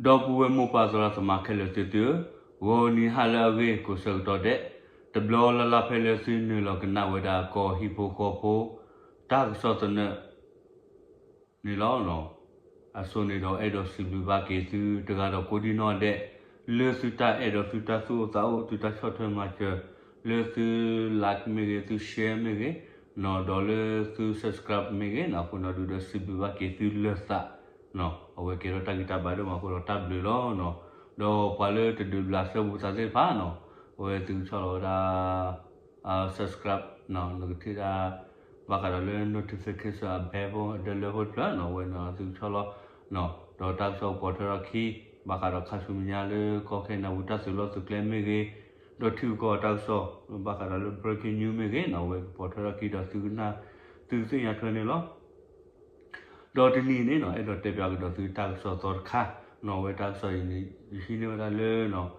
ဒီပုၢ်ဝဲၢ်မိၢ်ပၢ်သရၣ်သမါခဲလၢာ်သ့ၣ်သုဧၢ, ဂီၤနံၤဟါလၢအဂ့ၤကိးဆၢကတီၢ်ဒဲး, တဘျီလၢ်လၢ်ဖဲလၢသုနုာ်လီၤကနၣ်ဝဲဒၣ်ကီၢ်ဟံၣ်ဖိဃီဖိ တၢ်ကစီၣ်သနၢၣ် န့ၣ်လီၤ. အဆိန့ၣ်ဒီးအဲၣ်ဒိးစံးဘျုးဘၣ်က့ၤသုတဂၤဒီးကိးဒံနီၢ်ဒဲး, လၢသုတၢ်အဲၣ်ဒိးသုတၢ်သူၣ်အိၣ်သးအိၣ် သုတၢ်ဆီၣ်ထွဲမၤစၢၤ, လၢသု like မ့ၢ်ဂ့ၤ သု share မ့ၢ်ဂ့ၤ, ဒီးလၢသု subscribe မ့ၢ်ဂ့ၤန့ၣ် အဃိန့ၣ်ဒုးဒီးစံးဘျုးဘၣ်က့ၤသုလၢသး, အဝဲကဲထီၣ်တၢ်ဂံၢ်တၢ်ဘါဒိၣ်မးအဃိဒီးတၢ်ဘျုးလီၤ. ဒီးပှၤလၢတဒုးဘျးစဲဘူးသးသ့ၣ်တဖၣ်န့ၣ်, အဝဲသုကဆီၣ်လီၤဝဲဒၣ် subscribe န့ၣ် နကထံၣ်ဒၣ် ဘၣ်ဃးဒီးလၢ notification အ bell ဖိ ဒၢလၢဖိတဖျၢၣ်န့ၣ် အဝဲန့ၣ်သုကဆီၣ်လီၤ. ဒီးတၢ်ကစီၣ်ကပိာ်ထွဲထီၣ်ခံ ဘၣ်ဃးဒီးခါဆူမဲာ်ညါလၢကီၢ်ခဲနဒၤပူၤတၢ်သုးလီၢ်သုးကျဲမ့ၢ်ဂ့ၤ, ဒီးထံဂုၤကီၢ်ဂၤတၢ်ကစီၣ် ဘၣ်ဃးဒီးလၢ breaking news မ့ၢ်ဂ့ၤန့ၣ် အဝဲကပိာ်ထွဲထီၣ်ခံဒီးသုကနၣ် သုကသ့ၣ်ညါထွဲန့ၣ်လီၤ. ဒီးတနံၤန့ၣ်န့ၣ် အဲၣ်ဒိးတဲပၠးကဒီးသုတၢ်ကစီၣ်သီတခါန့ၣ် အဝဲတၢ်ကစီၣ်အံၤန့ၣ် ယဟံးန့ၢ်ဝဲဒၣ်လၢ ခရံာ်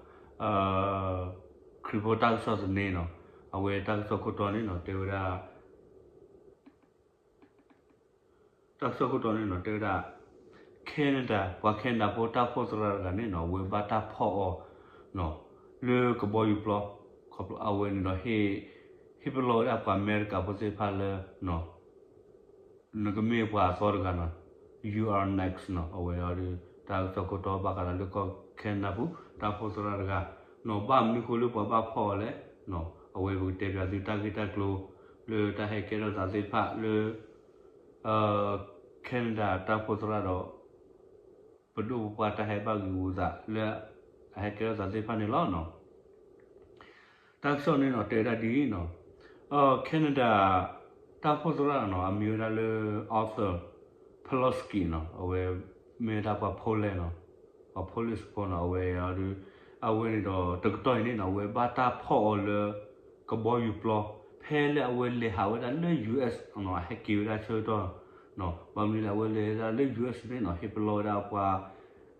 ဖိတၢ်ကစီၣ်သန့န့ၣ် အဝဲတၢ်ကစီၣ်ခိၣ်တီန့ၣ်န့ၣ် တဲဝဲဒၣ် တၢ်ကစီၣ်ခိၣ်တီန့ၣ်န့ၣ် တဲဝဲဒၣ် ခဲနဒၤ ပှၤခဲနဒၤဖိတၢ်အိၣ်ဖှိၣ်သရၣ်တဂၤန့ၣ်န့ၣ် အဝဲဘၣ်တၢ်ဖီၣ်အီၤ လၢကဘီယူၤပျီ ခီဖျိအဝဲန့ၣ်ဒီး ဟ့ၣ်ပလီၢ်ဝဲဒၣ်ပှၤအမဲရကၤဖိသ့ၣ်တဖၣ်လၢ နကမ့ၢ်ပှၤအသီတဂၤန့ၣ် you are next န့ၣ် အဝဲအံၤဒီး တၢ်ကစီၣ်ခိၣ်တီဘၣ်ဃးဒီးလၢကီၢ်ခဲနဒၤပူၤ တၢ်အိၣ်ဖှိၣ်သရၣ်တဂၤန့ၣ် ဘၣ်မနုၤဃိလၢပှၤဘၣ်ဖီၣ်အီၤလဲၣ်န့ၣ် အဝဲပကတဲပၠးသုတၢ်ဂ့ၢ်တၢ်ကျိၤ လၢတၢ်ဟဲကဲထီၣ်သးသ့ၣ်တဖၣ်လၢ ခဲနဒၤတၢ်အိၣ်ဖှိၣ်သရၣ်ဒီး ပဒိၣ်ပပှၢ်တၢ်ဟဲဘၣ်ဂံၢ်ဂူာ်သးလၢ အဟဲကဲထီၣ်သးသ့ၣ်တဖၣ်န့ၣ်လီၤ. တၢ်ကစီၣ်န့ၣ်န့ၣ် တဲဝဲဒၣ်ဒ်အံၤန့ၣ်, ခဲနဒၤ တၢ်အိၣ်ဖှိၣ်သရၣ်န့ၣ် အမံၤဝဲဒၣ်လၢ Arthur Pawlowski န့ၣ် အဝဲမ့ၢ်ဝဲဒၣ်ပှၤ Poland န့ၣ်, ပှၤ Polish ဖိန့ၣ် အဝဲအံၤဒီး အဝဲန့ၣ်ဒီး တကတီၢ်အံၤန့ၣ်န့ၣ် အဝဲဘၣ်တၢ်ဖီၣ်အီၤလၢ ကဘီယူၤပျီ ဖဲလၢအဝဲလဲၤဟးဝဲဒၣ်လၢ ယူၢ်အ့း န့ၣ် အဟဲက့ၤဝဲဒၣ်ဆၢကတီၢ်န့ၣ်, ဘၣ်မနုၤလဲၣ် အဝဲလဲၤဝဲဒၣ်လၢ ယူၢ်အ့း န့ၣ်န့ၣ် ဟ့ၣ်ပလီၢ်ဝဲဒၣ်ပှၤ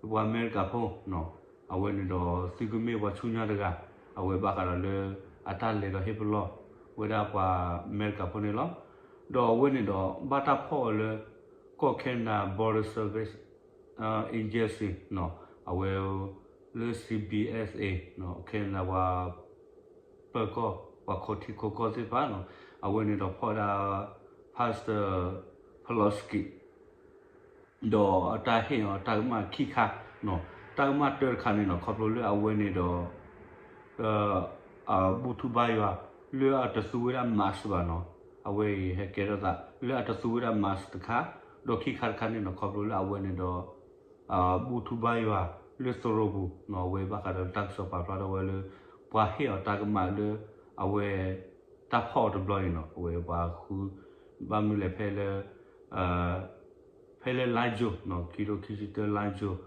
ပှၤအမဲရကၤဖိန့ၣ်, အဝဲန့ၣ်ဒီး သုကမ့ၢ်ပှၤဆူညါတဂၤ အဝဲဘၣ်ဃးဒီးလၢ အတၢ်လဲၤဒီးဟ့ၣ်ပလီၢ်ဝဲဒၣ်ပှၤအမဲရကၤဖိန့ၣ်လီၤ. ဒီးအဝဲန့ၣ်ဒီး ဘၣ်တၢ်ဖီၣ်အီၤလၢ ကီၢ် Canada Border Service Agency န့ၣ် အဝဲ လၢ C B S A န့ၣ် Canada ပှၤ ပၢၤကီၢ် ပှၤခိးထံခိးကီၢ်သ့ၣ်တဖၣ်န့ၣ် အဝဲန့ၣ်ဒီးဖီၣ်ဝဲဒၣ် Pastor Pawlowski ဒီးအတၢ်ဟ့ၣ်အီၤတၢ်ကမၣ်ခံခါန့ၣ်, တၢ်ကမၣ်တၢတခါန့ၣ်န့ၣ် ခီဖျိလၢအဝဲန့ၣ်ဒီး အဘူၣ်ထူဘါယွၤ လၢအတသူဝဲဒၣ် mask ဘၣ်န့ၣ်, အဝဲအံၤဟဲကဲထီၣ်သး လၢအတသူဝဲဒၣ် mask တခါ, ဒီးခံခါတခါန့ၣ်န့ၣ် ခီဖျိလၢအဝဲန့ၣ်ဒီး ဘူၣ်ထူဘါယွၤ လၢသရိာ်ပူၤန့ၣ်, အဝဲဘၣ်ဃးဒီးတၢ်ကစီၣ်ပာ်ဖျါထီၣ်ဝဲလၢ ပှၤဟ့ၣ်အီၤတၢ်ကမၣ်လၢ အဝဲ တၢ်ဖီၣ်အီၤတဘျီအံၤန့ၣ် အဝဲပှၤဃု ဘၣ်မနုၤလဲၣ် ဖဲလၢ ဖဲလၢ လါယူၤန့ၣ် ခံကထိခံဆံတၢ လါယူၤ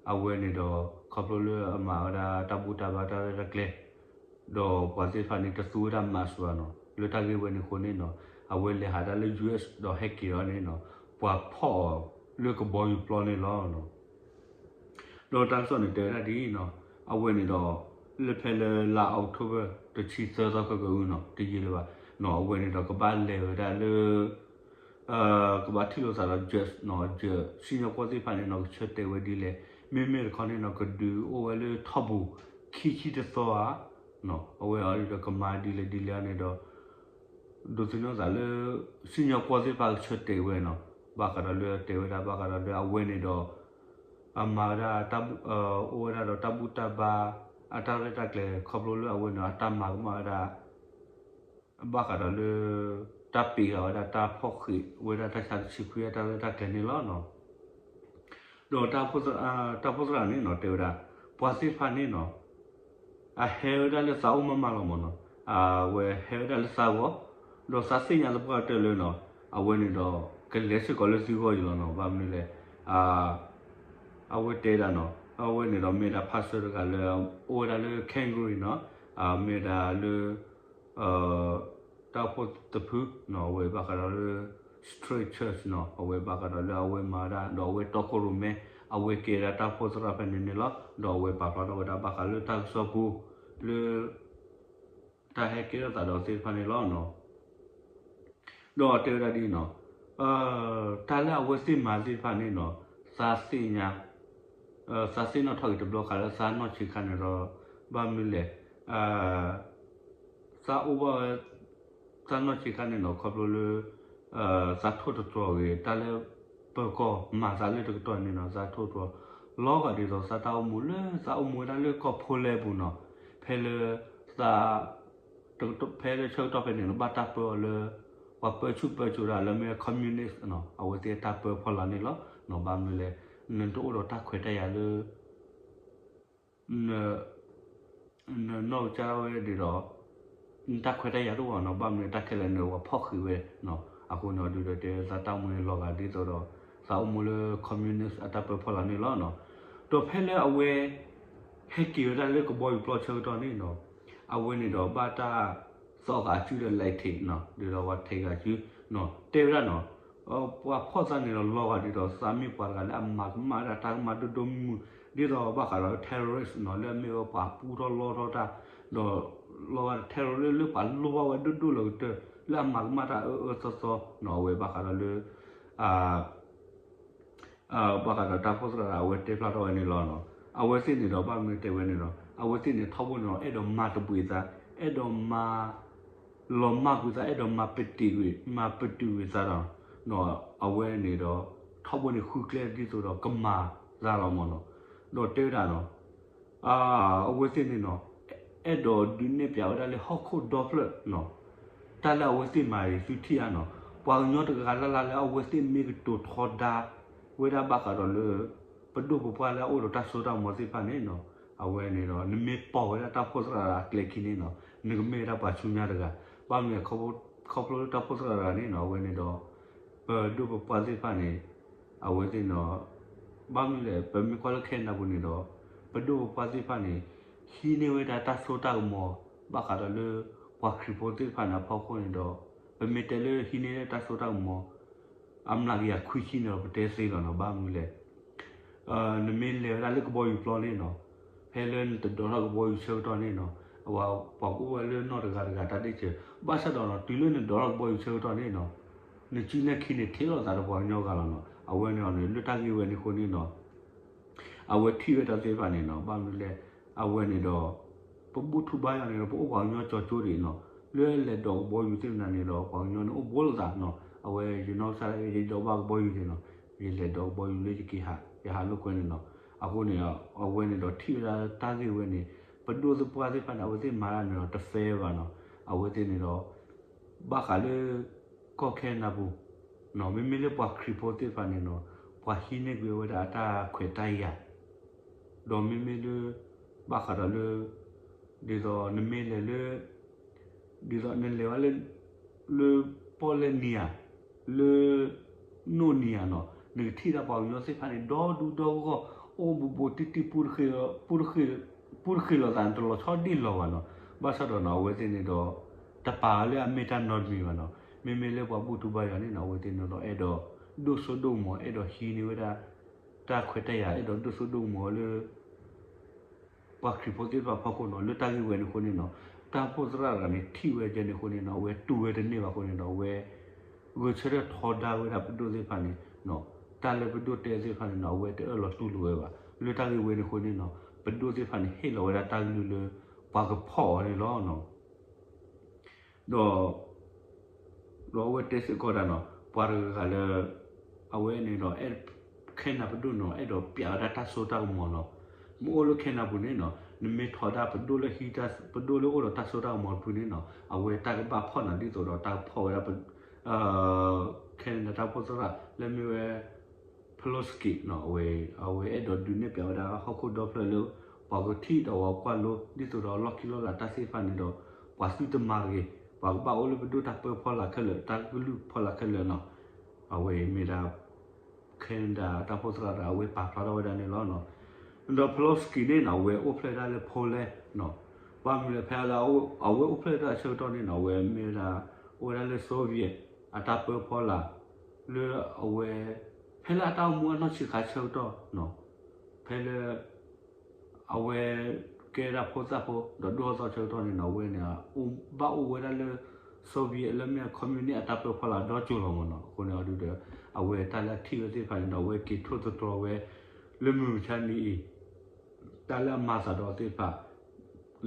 အဝဲန့ၣ်ဒီး ခီဖျိလၢအမၤဝဲဒၣ်တၢ်ဘူၣ်တၢ်ဘါတၢ်ရဲၣ်တၢ်ကျဲၤ ဒီးပှၤသ့ၣ်တဖၣ်န့ၣ် တသူဝဲဒၣ် mask ဘၣ်န့ၣ်, လၢတၢ်ဂ့ၢ်ဝဲန့ၣ်အဃိန့ၣ်န့ၣ်, အဝဲလဲၤဟးဒၣ်လၢ ယူၢ်အ့း ဒီးဟဲက့ၤအီၤန့ၣ်န့ၣ်, ပှၤဖီၣ်အီၤလၢကဘီယူၤပျီန့ၣ်လီၤ. ဒီးတၢ်ကစီၣ်န့ၣ်တဲဝဲဒၣ်ဒ်အံၤန့ၣ်, အဝဲန့ၣ်ဒီး လၢဖဲလၢလါ October တဆံသၢသီခဲကနံၣ်အံၤန့ၣ် တယံာ်လၢၤဘၣ်န့ၣ်, အဝဲန့ၣ်ဒီးကဘၣ်လဲၤဝဲဒၣ်လၢ ကဘၣ်ထံၣ်လိာ်သးဒီး judge န့ၣ်, judge စံၣ်ညီၣ်ကွီၢ်သ့ၣ်တဖၣ်န့ၣ်န့ၣ် ကဆၢတဲာ်ဝဲဒ်လဲၣ်, မ့မ့ၢ်တခီန့ၣ်န့ၣ် ကဒုးအိၣ်ဝဲလၢထီၣ်ပူၤ ခံဆံတသီဧါန့ၣ်, အဝဲအံၤဒီးကမၤဒ်လဲၣ်ဒ်လဲၣ်န့ၣ်ဒီး ဒိးသန့ၤသးလၢ စံၣ်ညီၣ်ကွီၢ်သ့ၣ်တဖၣ်ကဆၢတဲာ်ဝဲန့ၣ်, ဘၣ်ဃးဒီးလၢတဲဝဲဒၣ် ဘၣ်ဃးဒီးလၢအဝဲန့ၣ်ဒီး အမၤဝဲဒၣ် အိၣ်ဝဲဒၣ်ဒီးတၢ်ဘူၣ်တၢ်ဘါ အတၢ်ရဲၣ်တၢ်ကျဲၤ ခီဖျိလၢအဝဲန့ၣ် အတၢ်မၤကမၣ်ဝဲဒၣ် ဘၣ်ဃးဒီးလၢ တၢ်ပံးဃာ်ဝဲဒၣ် တၢ်ဖီၣ်ဃံးဝဲဒၣ်တၢ်ဆါတဆံခွံအတၢ်ရဲၣ်တၢ်ကျဲၤန့ၣ်လီၤ. ဒီးတၢ်အိၣ်ဖှိၣ်သရၣ်န့ၣ်န့ၣ် တဲဝဲဒၣ် ပှၤသ့ၣ်တဖၣ်န့ၣ်န့ၣ် အဟဲဝဲဒၣ်လၢသးအိၣ်မးမးလီၤမးန့ၣ်, အဝဲဟဲဝဲဒၣ်လၢသးဂီၢ်, ဒီးသးသ့ၣ်ညါသပှၢ်ကတၢၢ်လၢန့ၣ် အဝဲန့ၣ်ဒီး ကလဲၤစ့ၢ်ကီးလၢသုဂီၢ်အံၤလီၤန့ၣ်, ဘၣ်မနုၤလဲၣ် အဝဲတဲဒၣ်န့ၣ်, အဝဲန့ၣ်ဒီးမ့ၢ်ဒၣ် pastor တဂၤလၢ အိၣ်ဝဲဒၣ်လၢ Calgary န့ၣ်, မ့ၢ်ဒၣ်လၢ တၢ်အိၣ်ဖှိၣ်တဖုန့ၣ် အဝဲဘၣ်ဃးဒီးလၢ straight church န့ၣ်, အဝဲဘၣ်ဃးဒီးလၢအဝဲမၤဝဲဒၣ် ဒီးအဝဲတီခိၣ်ရိၣ်မဲ အဝဲကဲဒၣ်တၢ်အိၣ်ဖှိၣ်သရၣ်ဖဲန့ၣ်န့ၣ်လီၤ. ဒီးအဝဲပာ်ဖျါထီၣ်ဝဲဒၣ်ဘၣ်ဃးလၢတၢ်ကစီၣ်ပူၤ လၢ တၢ်ဟဲကဲထီၣ်သးဒီးသ့ၣ်တဖၣ်န့ၣ်လီၤ. ဒီးတဲဝဲဒၣ်ဒ်အံၤန့ၣ်, တၢ်လၢအဝဲသ့ၣ်မၤသ့ၣ်တဖၣ်န့ၣ်န့ၣ်, သးသ့ၣ်ညါ သးသ့ၣ်နီၣ်ထီၣ်က့ၤတဘျီဃီလၢသးနီၢ်ဆံးခါန့ၣ်ဒီး ဘၣ်မနုၤလဲၣ်, သးအိၣ်ဘၣ်ဝဲ သးနီၢ်ဆံးခါန့ၣ်ဒီး ခီဖျိလၢ သးထိၣ်သတြီၤဂ့ၤ တၢ်လၢပၢၤကီၢ်မၤသးလၢတကတီၢ်န့ၣ်နီၤ သးထိၣ်သတြီၤ လီၤဂာ်ဒ်သိးသးတၢ်အိၣ်မူလၢသးအိၣ်မူဝဲဒၣ်လၢကီၢ်ဖိလဲပူၤနီၤ, ဖဲလၢ သး ဖဲလၢဆၢကတီၢ်ဖဲန့ၣ်နီၤ ဘၣ်တၢ်ပၢအီၤလၢ ပှၤပၢဆူၣ်ပၢစိးတၢ်လၢမ့ၢ် communist နီၤ အဝဲသ့ၣ်တၢ်ပၢဖီလာ်န့ၣ်လီၤ. ဘၣ်မနုၤလဲၣ်, နတအိၣ်ဒီးတၢ်ခွဲးတၢ်ယာ်လၢ န နနီၢ်ကစၢ်ဒၣ်ဝဲဒ်ဒီး နတၢ်ခွဲးတၢ်ယာ်တအိၣ်ဘၣ်နီၤ, ဘၣ်မနုၤတၢ်ခဲလၢာ်န့ၣ် ပှၤဖီၣ်ဃံးဝဲနီၤ, အဃိန့ၣ်အဒုးဒီးတဲသးတၢ်အိၣ်မူန့ၣ်လီၤဂာ်ဒ်သိးဒီး သးအိၣ်မူလၢ communist အတၢ်ပၢဖီလာ်န့ၣ်လီၤနီၤ. ဒီးဖဲလၢအဝဲ ဟဲက့ၤဝဲဒၣ်လၢကဘီယူၤပျီဆၢကတီၢ်န့ၣ်နီၤ, အဝဲန့ၣ်ဒီးဘၣ်တၢ် သီဂာ်စုဒီး လဲးထံးနီၤ, ဒ်သိးပှၤထဲးဂာ်စုနီၤ, တဲဝဲဒၣ်နီၤ, ပှၤဖီၣ်သးန့ၣ်ဒီးလီၤဂာ်ဒ်သိး သးမ့ၢ်ပှၤတဂၤလၢအမၤကမၣ်ဝဲဒၣ်တၢ်ကမၣ်ဒိၣ်ဒိၣ်မုၢ်မုၢ်, ဒ်သိးဘၣ်ဃးဒီး terrorist နီၤ, လၢအမ့ၢ်ဝဲပှၤပူထီၣ်လီထီၣ်တၢ်, ဒီးလီၤဂာ် terrorist လၢပှၤလိၣ်ဘၣ်ဝဲဒိၣ်ဒိၣ်လၢကတၢၢ် လၢအမၤကမၣ်တၢ်အၢအၢသီသီနီၤ, အဝဲဘၣ်ဃးဒီးလၢ ဘၣ်ဃးဒီးတၢ်ဖီၣ်သရၣ်တဂၤ အဝဲတဲဖျါထီၣ်ဝဲန့ၣ်လီၤ. အဝဲသ့ၣ်န့ၣ်ဒီး ဘၣ်မနုၤတဲဝဲန့ၣ်ဒီး အဝဲသ့ၣ်န့ၣ် ထီဘိန့ၣ်ဒီး အဲၣ်ဒိးမၤတဘှံးသး, အဲၣ်ဒိးမၤ လီၤမၢ်ကွံာ်သး, အဲၣ်ဒိးမၤပတုာ်ကွံာ်, မၤပတုာ်ကွံာ်သးဒီး အဝဲန့ၣ်ဒီး ထီဘိန့ၣ် ဃုကျဲဒ်သိးဒီးကမၤသးလီၤမၢ်နီၤ. ဒီးတဲဝဲဒၣ်နီၤ အဝဲသ့ၣ်န့ၣ်နီၤ အဲၣ်ဒိးဒုးနဲၣ်ပျးဝဲဒၣ်လၢဟီၣ်ခိၣ်ဒီဖျၢၣ်နီၤ, တၢ်လၢအဝဲသ့ၣ်မၤအံၤ သုထံၣ်ဧါနီၤ, ပှၤကညီတဂၤလၢ်လၢ်လၢအဝဲသ့ၣ်မ့ၢ်ကတိၤထီဒါဝဲဒၣ်ဘၣ်ဃးဒီးလၢ ပဒိၣ်ပပှၢ်လၢအအိၣ်ဒီးတၢ်စိတၢ်ကမီၤသ့ၣ်တဖၣ်န့ၣ်နီၤ, အဝဲန့ၣ်ဒီး နမ့ၢ်ပိာ်ဝဲဒၣ်တၢ်ဖီၣ်သရၣ်တဂၤအကျဲခံန့ၣ်နီၤ, နကမ့ၢ်ဝဲဒၣ်ပှၤဆူညါတဂၤ, ဘၣ်မနုၤလဲၣ် ခီဖျိလၢတၢ်ဖီၣ်သရၣ်တဂၤန့ၣ်နီၤ အဝဲန့ၣ်ဒီး ပဒိၣ်ပပှၢ်သ့ၣ်တဖၣ်န့ၣ် အဝဲသ့ၣ်နီၤ ဘၣ်မနုၤလဲၣ် ပမ့ၢ်ကွၢ်လၢခဲနဒၤပူၤန့ၣ်ဒီး ပဒိၣ်ပပှၢ်သ့ၣ်တဖၣ်န့ၣ် ဟံးန့ၢ်ဝဲဒၣ်တၢ်စိတၢ်ကမီၤ ဘၣ်ဃးဒီးလၢ ပှၤခရံာ်ဖိသ့ၣ်တဖၣ်န့ၣ်အဖီခိၣ်န့ၣ်ဒီး ပမ့ၢ်တဲလၢဟံးန့ၢ်တၢ်စိတၢ်ကမီၤ အမျးကယၤခွံဆံန့ၣ်ဒီး ပတဲသ့လီၤနီၤ, ဘၣ်မနုၤလဲၣ် နမ့ၢ်လဲၤဝဲဒၣ်လၢကဘီယူၤပျီန့ၣ်နီၤ, ဖဲလၢနတဒိးထီၣ်ကဘီယူၤဆၢကတီၢ်န့ၣ်နီၤ, အဝဲပှၤကအိၣ်ဝဲလၢနီၢ်တဂၤတဂၤတၢ်ဒ့ၣ်စၢၤ, ဘၣ်ဆၣ်ဒီးနီၤ တုၤလၢနဒိးထီၣ်ကဘီယူၤဆၢကတီၢ်န့ၣ်နီၤ, နစုနဲၣ်ခံန့ၣ် ထဲးလိာ်သးဒီးပှၤကညီဂၤလီၤနီၤ, အဝဲန့ၣ်အီၤန့ၣ် လၢတၢ်ဂ့ၢ်ဝဲန့ၣ်အဃိန့ၣ်နီၤ အဝဲထံၣ်ဝဲတၢ်သ့ၣ်တဖၣ်န့ၣ်နီၤ, ဘၣ်မနုၤလဲၣ် အဝဲန့ၣ်ဒီး ပဘူၣ်ထူဘါယွၤန့ၣ်ဒီး ပအိၣ်ပှၤကညီကၠီၤကၠိဒံးနီၤ, လၢလဲၤဒိးကဘီယူၤသ့ၣ်မနၤန့ၣ်ဒီး ပှၤကညီန့ၣ်အိၣ်ဘူးလိာ်သးနီၤ, အဝဲယနီၢ်ကစၢ်ယဒိးဘၣ်ကဘီယူၤန့ၣ်နီၤ, ယလဲၤဒိးကဘီယူၤလၢယက့ၤဟး ယဟးလိာ်ကွဲန့ၣ်နီၤ, အဃိန့ၣ် အဝဲန့ၣ်ဒီးထံၣ်ဝဲဒၣ်တၢ်ဂ့ၢ်ဝဲန့ၣ် ပဒိၣ်သပှၢ်သ့ၣ်တဖၣ်န့ၣ် အဝဲသ့ၣ်မၤတၢ်န့ၣ်ဒီးတ fair ဘၣ်နီၤ, အဝဲသ့ၣ်န့ၣ်ဒီး ဘၣ်ဃးလၢ ကီၢ်ခဲနဒၤပူၤ မ့မ့ၢ်လၢပှၤခရံာ်ဖိသ့ၣ်တဖၣ်န့ၣ်နီၤ, ပှၤဟံးန့ၢ်ကွံာ်ဝဲဒၣ်အတၢ်ခွဲးတၢ်ယာ်, ဒီးမ့မ့ၢ်လၢ ဘၣ်ဃးဒီးလၢ ဒ်သိးနမ့ၢ်လဲၤလၢ ဒ်သိးနလဲၤဝဲလၢ လၢပီၣ်လဲၣ်နံၤဧါ, လၢ နိၣ်နံၤဧါနီၤ, နကထံၣ်ဒၣ်ပှၤကညီသ့ၣ်တဖၣ်န့ၣ် ဒီဒူဒီဂီၢ် အိၣ်ဘူးဘူးတံၢ်တံၢ် ပူတဃ့ၤလိာ်သးန့ၣ် တလီၤဆီဒံၣ်လီၤဘၣ်နီၤ, ဘၣ်ဆၣ်ဒီးနီၤ အဝဲသ့ၣ်န့ၣ်ဒီး တပာ်လၢအမ့ၢ်တၢ်နီတမံၤဘၣ်နီၤ, မ့မ့ၢ်လၢပှၤဘူၣ်ထူဘါယွၤန့ၣ်နီၤ အဝဲသ့ၣ်န့ၣ်ဒီးအဲၣ်ဒိး ဒိၣ်စိဒိၣ်ကမီၤ အဲၣ်ဒိးဟံးန့ၢ်ဝဲဒၣ် တၢ်ခွဲးတၢ်ယာ် အဲၣ်ဒိးဒိၣ်စိဒိၣ်ကမီၤလၢ ပှၤခရံာ်ဖိသ့ၣ်တဖၣ်အဖီခိၣ်နီၤ, လၢတၢ်ဂ့ၢ်ဝဲန့ၣ်အဃိန့ၣ်နီၤ, တၢ်ဖီၣ်သရၣ်တဂၤန့ၣ် ထံၣ်ဝဲဒ်န့ၣ်အဃိန့ၣ်နီၤ အဝဲတူၢ်ဝဲတန့ၢ်ဘၣ်အဃိန့ၣ်ဒီး အဝဲ ဂဲၤဆၢထၢၣ်ထီဒါဝဲဒၣ်ပဒိၣ်သ့ၣ်တဖၣ်န့ၣ်နီၤ, တၢ်လၢပဒိၣ်တဲသ့ၣ်တဖၣ်န့ၣ်နီၤ အဝဲတအၢၣ်လီၤတူၢ်လိာ်ဝဲဘၣ်. လၢတၢ်ဂ့ၢ်ဝဲန့ၣ်အဃိန့ၣ်နီၤ ပဒိၣ်သ့ၣ်တဖၣ်န့ၣ် ဟ့ၣ်လီၤဝဲဒၣ်တၢ်ကလုၢ်လၢ ပှၤကဖီၣ်အီၤန့ၣ်လီၤ. ဒီး ဒီးအဝဲတဲစ့ၢ်ကီးဒၣ်နီၤ ပှၤတဂၤဂၤလၢ အဝဲန့ၣ်ဒီး အဲၣ် ခဲနဒၤပဒိၣ်နီၤ အဲၣ်ဒိးပျးဝဲဒၣ်တၢ်စိတၢ်ကမီၤနီၤ, မ့ၢ်အိၣ်လၢခဲနဒၤပူၤန့ၣ်နီၤ နမ့ၢ်ထီဒါပဒိၣ်လၢဟံး ပဒိၣ်လၢအိၣ်ဒီးတၢ်စိတၢ်ကမီၤတဖုန့ၣ်နီၤ အဝဲတၢ်ကဘၣ်ဖီၣ်နၤဒ်သိးဒီးတၢ်ကဖီၣ်ဝဲဒၣ် ခဲနဒၤတၢ်ဖီၣ်သရၣ်လၢမ့ၢ်ဝဲ Pavlovsky နီၤ အဝဲ အဝဲအဲၣ်ဒိးဒုးနဲၣ်ပျးဝဲဒၣ်ဟီၣ်ခိၣ်ဒီဖျၢၣ်လၢ ပှၤကထံၣ်ဒီးပှၤကွၢ်လိ ဒ်သိးဒီးလီၢ်ခံလီၢ်လၤတၢ်သ့ၣ်တဖၣ်န့ၣ်ဒီး ပှၤသုတမၤတဂ့ၤ, ပှၤကဘၣ်အိၣ်လၢပဒိၣ်တၢ်ပၢဖီလာ်ခဲလၢာ် တၢ်ကလုၢ်ဖီလာ်ခဲလၢာ်နီၤ. အဝဲမ့ၢ်ဒၣ် ခဲနဒၤတၢ်ဖီၣ်သရၣ်တဂၤ အဝဲပာ်ဖျါထီၣ်ဝဲဒၣ်န့ၣ်လီၤ. ဒီး Pavlovsky န့ၣ်နီၤ အဝဲအိၣ်ဖျဲၣ်ဒၣ်လၢ Poland နီၤ, ဘၣ်မနုၤလဲၣ် ဖဲလၢအဝဲအိၣ်ဖျဲၣ်တၢ်ဆၢကတီၢ်န့ၣ်နီၤ အဝဲမ့ၢ်ဝဲဒၣ် အိၣ်ဝဲဒၣ်လၢ Soviet အတၢ်ပၢဖီလာ် လၢအဝဲ ဖဲလၢအတၢ်အိၣ်မူအနီၢ်ဆံးခါဆၢကတီၢ်နီၤ, ဖဲလၢ အဝဲ ကဲဒၣ်ဖိသၣ်ဖိ ဒီးဒိၣ်ထီၣ်သီဆၢကတီၢ်န့ၣ်နီၤ အဝဲန့ၣ် ဘၣ်အိၣ်ဝဲဒၣ်လၢ Soviet လၢမ့ၢ် communist အတၢ်ပၢဖီလာ်ဒီကၠိလီၤမၢ်နီၤ. အဃိန့ၣ်အဒုးဒီး အဝဲတၢ်လၢအထံၣ်ဝဲသ့ၣ်တဖၣ်န့ၣ်နီၤ အဝဲက့ၤထိၣ်သတြီၤဝဲ လၢမုၢ်မဆါနံၤအံၤ တၢ်လၢအမၤသးဒီးသ့ၣ်တဖၣ်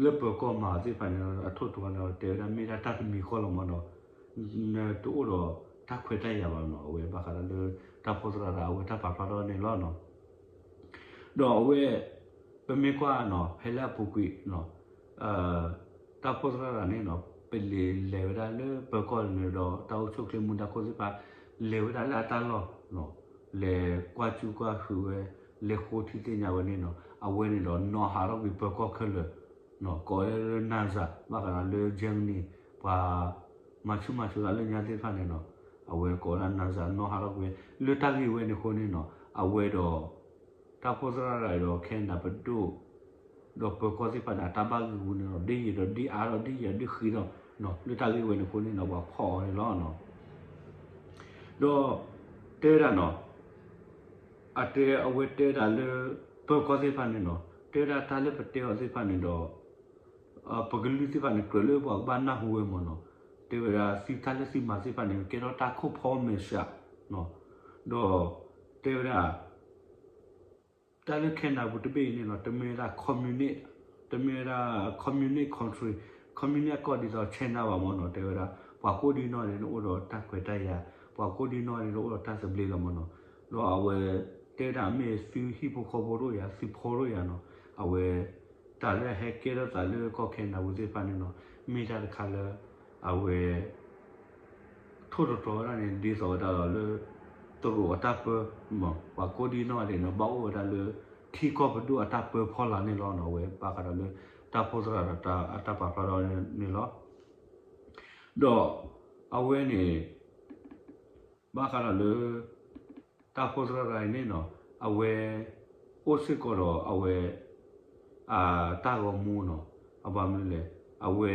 လၢပၢၤကီၢ်မၤအီၤသ့ၣ်တဖၣ်န့ၣ် အထိၣ်သတြီၤန့ၣ် တဲဝဲဒၣ်မ့ၢ်ဒၣ်တၢ်တမံၤဃီလီၤမၢ်နီၤ. နတအိၣ်ဒီးတၢ်ခွဲးတၢ်ယာ်ဘၣ်နီၤ. အဝဲဘၣ်ဃးဒီးလၢတၢ်ဖိသရၣ်တၢ်အဝဲတၢ်ပာ်ဖျါထီၣ်န့ၣ်လီၤနီၤ. ဒီးအဝဲ ပမ့ၢ်ကွၢ်နီၤ ဖဲလၢအပူၤကွံာ်နီၤ တၢ်ဖိသရၣ်တၢ်န့ၣ်နီၤ ပလဲၤလဲၤဝဲဒၣ်လၢပၢၤကီၢ်န့ၣ်ဒီး တၢ်အိၣ်ဆူၣ်ချ့မူဒါခိၣ်သ့ၣ်တဖၣ် လဲၤဝဲဒၣ်လၢအတၢ်လီၢ်နီၤ လဲၤကွၢ်စူၣ်ကွၢ်ဃုာ်ဝဲ လဲၤဃိထံသ့ၣ်ညါဝဲန့ၣ်နီၤ အဝဲန့ၣ်ဒီးနီၤဟးထီၣ်ကွံာ်ပၢၤကီၢ်ခဲလၢာ် ကိးဝဲလၢ Nazi ဘၣ်ဃးဒီးလၢ Germany ပှၤ မၤဆူၣ်မၤစိးတၢ်လၢညါသ့ၣ်တဖၣ်န့ၣ်နီၤ အဝဲကိးဝဲဒၣ် Nazi နီၤဟးထီၣ်ကွံာ် လၢတၢ်ဂ့ၢ်ဝဲန့ၣ်အဃိန့ၣ်နီၤ အဝဲဒီး တၢ်ဖိသရၣ်တၢ်ဒီး Canada ပဒိၣ် ဒီးပၢၤကီၢ်သ့ၣ်တဖၣ်န့ၣ် အတၢ်ဘၣ်ဂံာ်ပူၤန့ၣ်ဒီး ဒ်ယံာ်ဒီးဒ်အါဒီးဒ်ယံာ်ဒီးဒ်ဃံဒီး လၢတၢ်ဂ့ၢ်ဝဲန့ၣ်အဃိန့ၣ်နီၤ ပှၤဖီၣ်အီၤန့ၣ်လီၤ. ဒီး တဲဝဲဒၣ်နီၤ အတဲအဝဲတဲဝဲဒၣ်လၢ ပၢၤကီၢ်သ့ၣ်တဖၣ်န့ၣ်နီၤ တဲဝဲဒၣ်တၢ်လၢပတဲအီၤသ့ၣ်တဖၣ်န့ၣ်ဒီး ပကလုၢ်သ့ၣ်တဖၣ်န့ၣ် ကြၢးလၢပှၤကဘၣ်နၢ်ဟူဝဲမၢ်နီၤ. တဲဝဲဒၣ်သုတၢ်လၢသုမၤသ့ၣ်တဖၣ်န့ၣ် ကဲထီၣ်တၢ်ခိၣ်ဖီမဲာ်ဆှး ဒီး တဲဝဲဒၣ် တၢ်လၢ Canada ပူၤတဘ့ၣ်အံၤန့ၣ်နီၤ တမ့ၢ်ဝဲဒၣ် communist တမ့ၢ်ဝဲဒၣ် communist country communist အကီၢ်ဒ်သိး China ဘၣ်မၢ်နီၤ. တဲဝဲဒၣ် ပှၤကိးဒံနီၢ်န့ၣ် အိၣ်ဒီးတၢ်ခွဲးတၢ်ယာ် ပှၤကိးဒံနီၢ်န့ၣ် အိၣ်ဒီးတၢ်သဘျ့လီၤမၢ်နီၤ. ဒီးအဝဲ တဲဒၣ်မ့ၢ်သုဟံၣ်ဖိဃီဖိဒိၣ်ယၤ သုဖီဒိၣ်ယၤနီၤ အဝဲ တၢ်လၢအဟဲကဲထီၣ်သးလၢကီၢ် Canada ပူၤသ့ၣ်တဖၣ်န့ၣ်နီၤ မ့ၢ်တၢ်တခါလၢ အဝဲ ထိၣ်သတြီၤဝဲဒၣ်န့ၣ် ဒ်သိးဝဲဒၣ်ဒီးလၢ သရိာ်အတၢ်ပၢ ပှၤကိးဒံနီၢ်န့ၣ်နီၤ ဘၣ်အိၣ်ဝဲဒၣ်လၢ ထံကီၢ်ပဒိၣ်အတၢ်ပၢဖီလာ်န့ၣ်လီၤနီၤ. အဝဲဘၣ်ဃးဒီးလၢ တၢ်ဖိသရၣ်ဒီးအတၢ်ပာ်ဖျါထီၣ်န့ၣ်လီၤ. ဒီး အဝဲန့ၣ် ဘၣ်ဃးဒီးလၢ တၢ်ဖိသရၣ်တဂၤအံၤန့ၣ်နီၤ အဝဲ အိၣ်စ့ၢ်ကီးဒီးအဝဲ အတၢ်ဂီၤမူနီၤ. အဘၣ်မနုၤလဲၣ် အဝဲ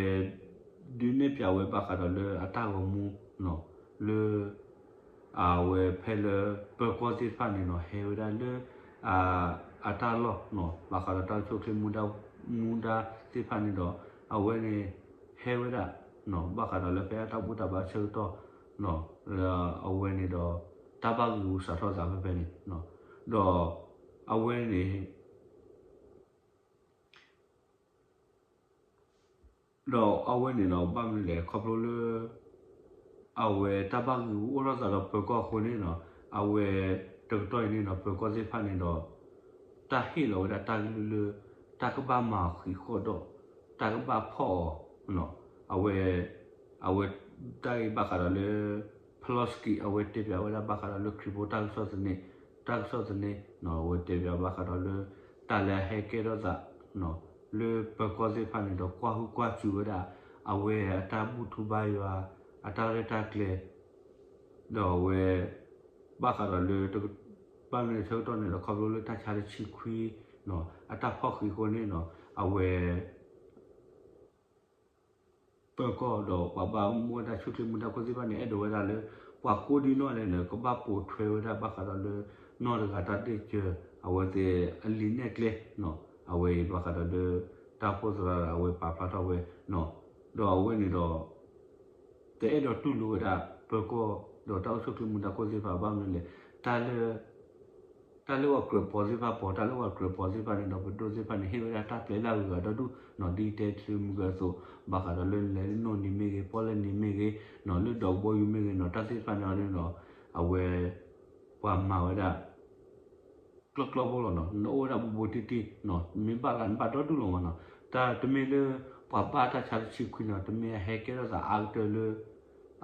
ဒုးနဲၣ်ဖျါဝဲဘၣ်ဃးဒီးလၢအတၢ်ဂီၤမူနီၤ လၢ အဝဲဖဲလၢ ပၢၤကီၢ်သ့ၣ်တဖၣ်န့ၣ်နီၤ ဟဲဝဲဒၣ်လၢ အတၢ်လီၢ်နီၤ ဘၣ်ဃးဒီးတၢ်အိၣ်ဆူၣ်အိၣ်ချ့မူဒါ မူဒါသ့ၣ်တဖၣ်န့ၣ်ဒီး အဝဲန့ၣ် ဟဲဝဲဒၣ် ဘၣ်ဃးဒီးလၢဖဲအတၢ်ဘူၣ်တၢ်ဘါဆၢကတီၢ် အဝဲန့ၣ်ဒီး တၢ်ဘၣ်ဂံာ်ဂူာ်စးထီၣ်သးဖဲဖဲန့ၣ် ဒီး အဝဲန့ၣ် ဒီးအဝဲန့ၣ်ဒီး ဘၣ်မနုၤလဲၣ် ခီဖျိလၢ အဝဲတၢ်ဘၣ်ဂံာ်ဂူာ်အိၣ်ထီၣ်သးဒီးပၢၤကီၢ်အဃိန့ၣ်နီၤ အဝဲ တကတီၢ်အံၤန့ၣ်နီၤ ပၢၤကီၢ်သ့ၣ်တဖၣ်န့ၣ်ဒီး တၢ်ဟ့ၣ်လီၤဝဲဒၣ်တၢ်ကလုၢ်လၢ တၢ်ကဘၣ်မၤဃံးဃီၣ်ဒီး တၢ်ကဘၣ်ဖီၣ်အီၤ အဝဲ အဝဲ တၢ်ဂ့ၢ်ဘၣ်ဃးဒီးလၢ Pavlovsky အဝဲတဲပၠးဝဲဒၣ်ဘၣ်ဃးဒီးလၢခရံာ်ဖိတၢ်ကစီၣ်သန့ တၢ်ကစီၣ်သန့ အဝဲတဲပၠးဘၣ်ဃးဒီးလၢ တၢ်လၢအဟဲကဲထီၣ်သး လၢပၢၤကီၢ်သ့ၣ်တဖၣ်န့ၣ်ဒီး ကွၢ်ဟုၣ်ကွၢ်စူၣ်ဝဲဒၣ် အဝဲအတၢ်ဘူၣ်ထူဘါယွၤ အတၢ်ရဲၣ်တၢ်ကျဲၤ ဒီးအဝဲ ဘၣ်ဃးဒီးလၢ ဘၣ်မနုၤဆၢကတီၢ်န့ၣ်ဒီး ခီဖျိလၢတၢ်ဆါတဆံခွံ အတၢ်ဖီၣ်ဃံးအဃိန့ၣ်နီၤ အဝဲ ပၢၤကီၢ်ဒီးပှၤဘၣ်မူဘၣ်ဒါဆူၣ်ချ့မူဒါခိၣ်သ့ၣ်တဖၣ်န့ၣ် အဲၣ်ဒိးဝဲဒၣ်လၢ ပှၤကိးဒံနီၢ်န့ၣ် ကဘၣ်ပိာ်ထွဲဝဲဒၣ်ဘၣ်ဃးဒီးလၢ နီၢ်တဂၤတၢ်ဒ့ၣ်စၢၤ အဝဲသ့ၣ်အလံာ်နဲၣ်ကျဲ အဝဲအံၤဘၣ်ဃးဒီးလၢ တၢ်ဖိသရၣ်အဝဲပာ်ဖျါထီၣ်ဝဲ ဒီးအဝဲန့ၣ်ဒီး တအဲၣ်ဒိးတူၢ်လိာ်ဝဲဒၣ်ပၢၤကီၢ် ဒီးတၢ်အိၣ်ဆူၣ်ချ့မူဒါခိၣ်သ့ၣ်တဖၣ် ဘၣ်မနုၤလဲၣ် တၢ်လၢ တၢ်လၢပှၤကြၢးပိာ်သ့ၣ်တဖၣ် ပိာ်တၢ်လၢပှၤကြၢးပိာ်သ့ၣ်တဖၣ်န့ၣ်ဒီး ပဒိၣ်သ့ၣ်တဖၣ်န့ၣ် ဟ့ၣ်ဝဲဒၣ်တၢ်ပျဲလၢအဂုၤအဂၤဒီဒူၣ်နီၤ ဒ်တဲဆၢမုၢ်ဂၢၤအသိး ဘၣ်ဃးဒီးလၢလဲၤလၢနိၣ်နံၤမ့ၢ်ဂ့ၤ ပီၣ်လဲၣ်နံၤမ့ၢ်ဂ့ၤနီၤ လၢဒီးကဘီယူၤမ့ၢ်ဂ့ၤနီၤ တၢ်သ့ၣ်တဖၣ်န့ၣ်ဒီး အဝဲ ပှၤမၤဝဲဒၣ် ကျီကျီဖိလီၤနီၤ နအိၣ်ဝဲဒၣ်ဘူးဘူးတံၢ်တံၢ်နီၤ မ့ၢ်ဘၣ်ဂၤနဘၣ်ဒီဒူၣ်လီၤမးနီၤ တၢ်တမ့ၢ်လၢ ပှၤဘၣ်တၢ်ဆါတဆံခွံနီၤ တမ့ၢ်အဟဲကဲထီၣ်သးအါကတၢၢ်လၢ